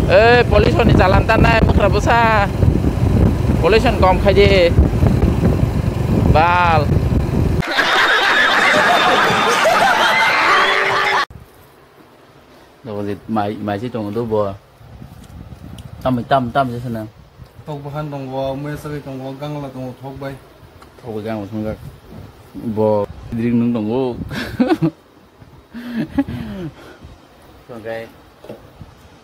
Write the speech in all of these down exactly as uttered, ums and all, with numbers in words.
Eh, pollution ni jalan ta nai, mukra bwsa. Pollution kom khai di. Bal. Dogo je mai, mai se tongo do bo. Tam, tam, tam se sana. Tok bahan tongo, mesa bai tongo, gangla tongo, thok bai. Thok bai gangla thongjak. Bo, dring nung tongo. Hwnkhe,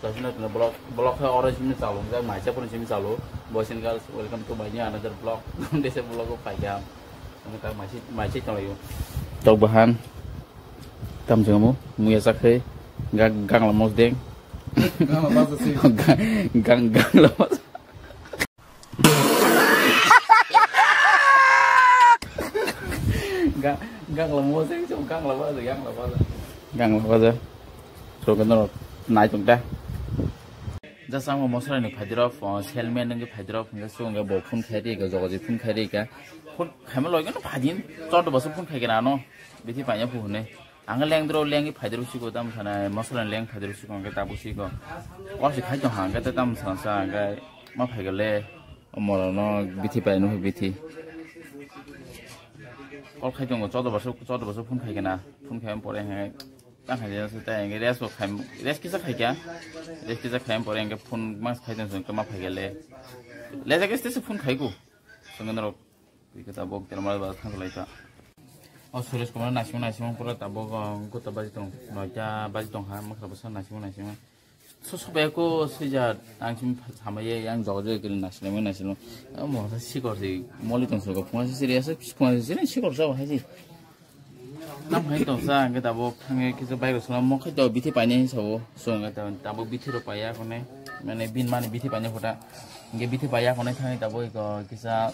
Chosna tuna vlog, vlog khe oro simi chalo, jang maisa phone simi chalo. Boys and girls, welcome to my new another vlog. Desa vlog o paikha. Ang ta maisi, maisi chalayo. Tok bahan. Tam jengamo, muya sakhe. Gang, gang la mos deng. Gang la bas si. Gang, gang, gang la mos. Gang, gang la mos deng, gang la bas, gang la bas. Gang la bas. So, kano nai tong ta. Just ang mosolai ni phaidi rok, uh, salesman nungwi phaidi rok, hwnkhe swngkhe bo phone khai ri kha, jogajogi phone khai ri kha. Phone khaima logi no phaidi, chordo bwswk phone khai khe nano, bithi paina phu hwnwi. Ang lengdro lengwi phaidi rok siko, tamo sana mosolai ni leng phaidi rok siko, hwnkhe tabuk siko. Kol se khai tong ha, hwnkhe tamo sana sa, hwnkhe ma phai kha le, omorok no bithi paino bithi. Kol khai tongo, chordo bwswk, chordo bwswk phone khai khe na, phone khai pore hwnkhe. Tang hai jesa tei ang rest bo khai, rest kisa khai kya, rest kisa khai pore ang phone mas khai tong song ma phai gele. Le jaga stage phone khai ko. Song norok kita bok termal ba thang lai ta. O Suresh Kumar nasima nasima pura tabok ko ta baji tong, noita baji tong ha, makra basa nasima nasima. So, so, be ko sija ang sim samai yang jog jog kiri nasima nasima. Mo sa sikor si, moli tong so ko phone si serious, phone si sikor sa hai si. Tam hai tong sa, hwnkhe tabuk thangwi kisa bike rok swnam, mo khai tabuk bithi painai hinwi sabo. So, hwnkhe tabuk, tabuk bithi rok paiya khone, mane, bini mani bithi painai kota. Hwnkhe bithi paiya khone thangwi tabuk iko kisa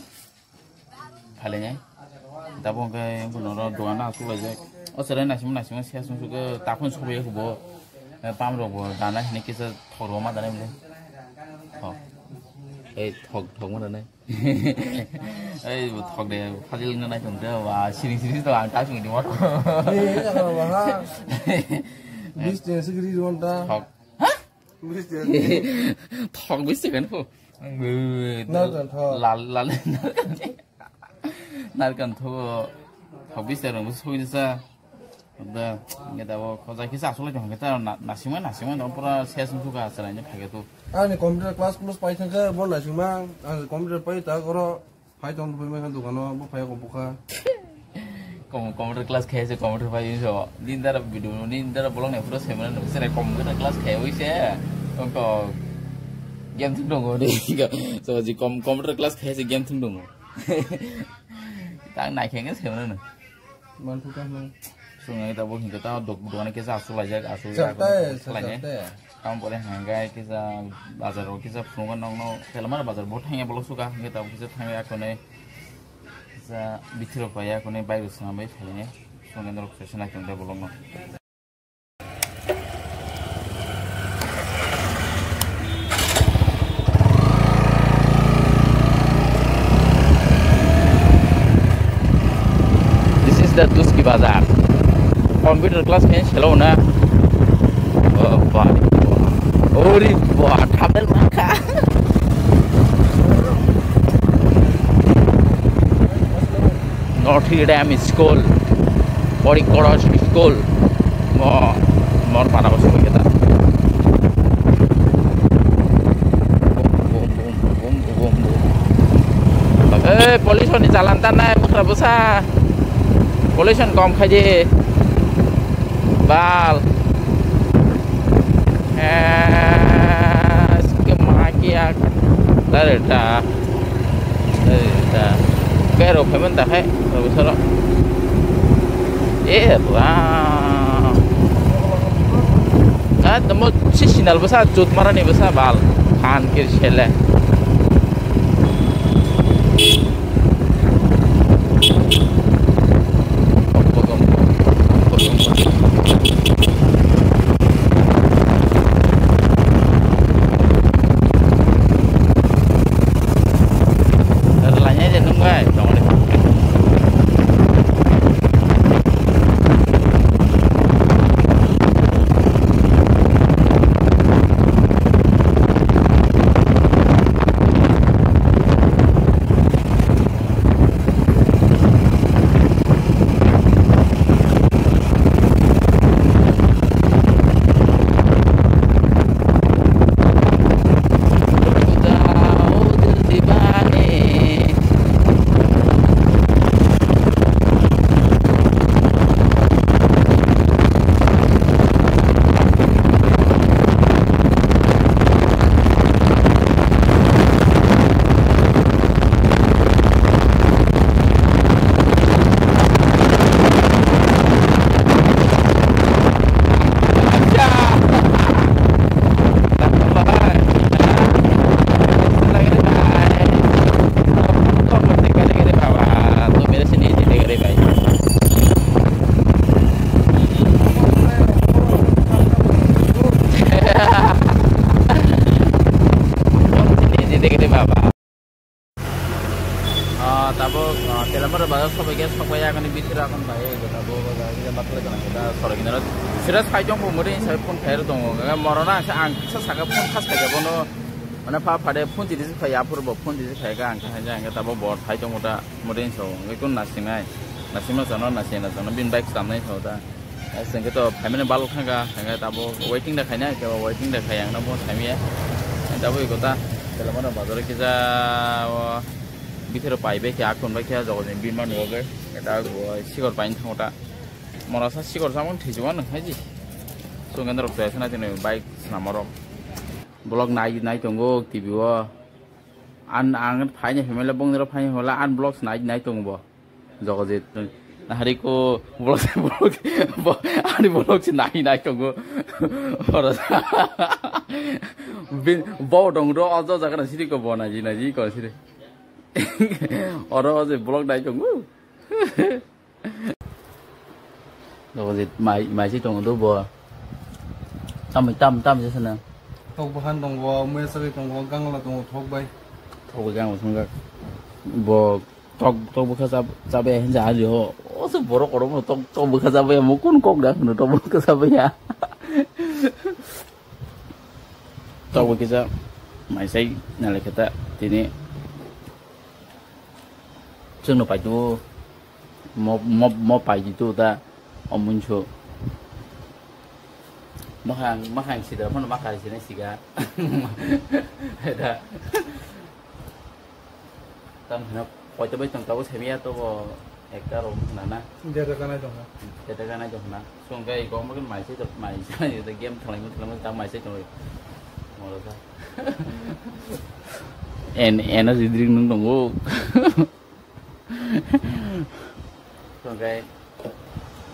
phailainai. Tabuk hwnkhe bono oro dogan aswk laijak. O chwrai naisingma naisingma se aswk sukhe takhun sobai khe bo, eh, pam rok bo danai hinwi kisa thok rok ma danai bwle. Thok. Ei thok, thok ma danai. Ei, bo thok de, phajil wngna nai tong de, wa, siring siring to ang ta sung di mor. Ni, ya, ba, ha. Bis de, sigri ron ta. Thok. Ha? Bis de. Thok bis de kan pho. Narkan thok. Lal, lal, narkan. Narkan thok. Thok bis de rong, sui de sa. Da, nge da bo khoja kisa aswk lai tong khe ta na, nasingma, nasingma no pura ses wng kha chwrai ni phai khe tu. Ani computer class plus pai thang khe bo nasingma, ani computer pai ta goro phai tong phai ma kha dukano bo phai ko bukha. Com-, computer class khe se computer pai so. Din dara video, din dara bolong ne pura semana no sere computer class khe oi se. Tong to game thung dong o de. So ji com-, computer class khe se game thung dong o. Tang nai khe nge semana no. Manthokya hwnwi. Chwng ai tabuk hinkhe ta dok-, dogan kisa aswk laijak, aswk Chak ya, tei, aswk chak lainai. Tei. Tamo pore hwnkhai kisa bazar o kisa phunukgo nokno, Telamara bazar bo thangya bolok suka, hinkhe tabuk kisa thangya khwnwi. Kisa bithi rok paiya khwnwi, bike rok swnam bai phainai. Chwng norok se nai tong tei bolokno. This is the Duski Bazar. Computer class khe selo na. Oh, ba. Ori ba, thabel mangkha. North Hill Dam School, Pori College School, mo, mor para bosong kita. Eh, pollution ni jalan tan nai, mukra busa. Pollution kom khai di. Bal. Eh, sikhe ma kiya. Tare ta. Tare ta. Kero payment ta khai. Tare soro. Eh, ra. Ah, tamo si sinal basa, chut marani basa bal. Khan kir sele. Telamara bazar sobai khe sokbai yakani bithira akon bai, gota bo bazar khe matla gana gota sorok hinaro. Sira sai tong bo mode sai phone khair tong. Morona sa ang sa saka phone khas khaja bono. Mana pha phade phone tidi phai aphur bo phone tidi phai ga ang kha ja ang ta bo bor sai tong ta mode so. Ngi kun nasinai. Nasima sono nasina sono bin bike samnai so ta. Aseng khe to family balok thangka, hingke tabo waiting da khaina, kebo waiting da khai ang nabo saimiya. Tabo iko ta, telamara bazar kisa, o, bithero pai bai khe, akon bai khe, jogo ni bini mani oge. Eta bo sikor pai thango ta. Mora sa sikor samung thijuma nang haji. So ngendro pai sana tini bike snamorok. Vlog nai, nai tongo T V o. An, ang phaini himela bongni ro phaini himela an vlog nai, nai tongo bo. Jogojit, nahari ko vlog, vlog, bo, ani vlog se nai, nai tongo. Oro sa-, bin, bo dong do, ojo jaga na siri ko bo naji, naji ko siri. Oro je vlog nai tongo. Jogojit, mai, mai se tongo do bo. Tam, tam, tam se sana. Tok bahan tongo, muya sabi tongo, gangla tongo, thok bai. Thok bai gangla thongjak. Bo Tok, tok bwkha chab-, chabaya hinja ari ho. O se borok kotorma tok, tok bwkha chabaya mo kun kok da hwno tok bwkha chabaya. Tok bwkha cha maisai nalai khe ta tini. Chwngno pai tu mo, mo, mo pai di tu ta o munso. Makhang, makhang sida phano makhang sina siga. Da. Tam hino koito bai tong tabo semiya to bo ekta rom hwnana. Dera ganai tong ha. Dera ganai tong hwna. Song kai kok mo mai se to mai se to game thalai mo thalai mo tam mai se to. Moro sa. En, energy drink nung tongo. Song kai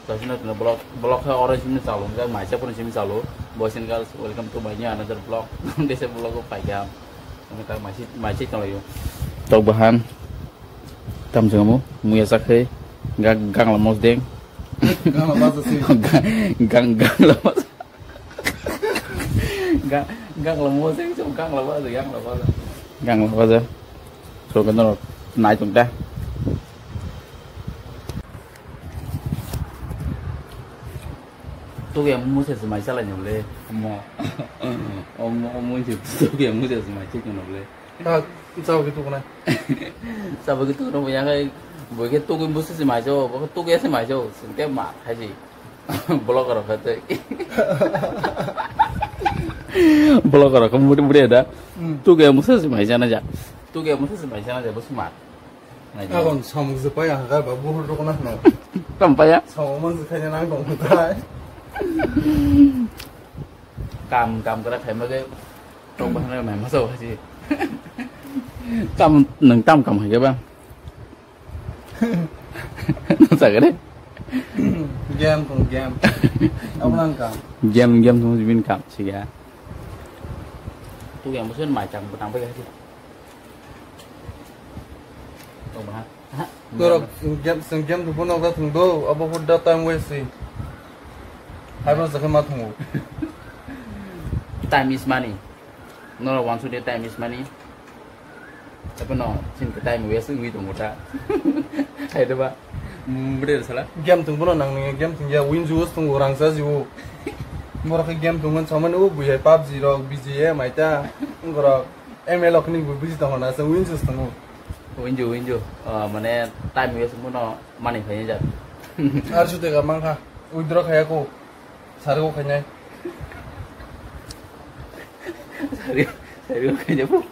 Toshino tino vlog, vlog khe oro simi chalo, hwnjak maisa phone simi chalo. Boys and girls, welcome to my new another vlog. Desa vlog o paikha. Ang ta maisi, maisi tonglaio. Tok bahan. Tam jengamo, muya sakhe. Gang, gang lamos deng. Gang lamos si. Gang, gang lamos. Gang, gang lamos deng, so gang lamos, gang lamos. Gang lamos. So kan nai tong ta. Tuku yang musa semai salah nyole. Omo. Omo, omo itu tuku yang musa semai cek nyole. Tak, jauh gitu kena. Sabo gitu kena yang kai, boy ke tuku musa semai jo, boy ke tuku ya semai jo, sente mat haji. Blok rok kata. Blok rok kamu muda muda ada. Hmm. Tuku yang musa semai jana ja. Tuku yang musa semai jana ja, bos mat. Naidi. Abang samung je paya, hagar ba buhur rok na no. Tam paya? Samung man je kanya nang dong tai. Kam, kam kara khai mage. Tong bahana mai masa wasi. Tam, nang tam kam hai ba. Nang sa gare. Game kong game. Abang nang kam. Game, game kong jibin kam siga. Tu game musun mai kam betang paya sih. Tong bahana. Norok game, sing game tu bono ga thung do, abo hudda time waste si. Hai bro, sakhe ma thungo. Time is money. Norok wansuk de time is money. Tapi no, sing ke time waste wi tongo ta. Hai de ba. Mbre sala. Game thung bono nang ni game thung ya win juice thung rang sa jiu. Borok ke game thung man samani u bui hai pubg rok, B G M aita. Ngorok M L okni bo bisi tongo na, se win juice tongo. Winju, winju. Ah, mane time waste muno mani phai jat. Ar su tega mangkha. Withdraw khaya ko. Sari ko khainai. Sari, sari ko khainai po.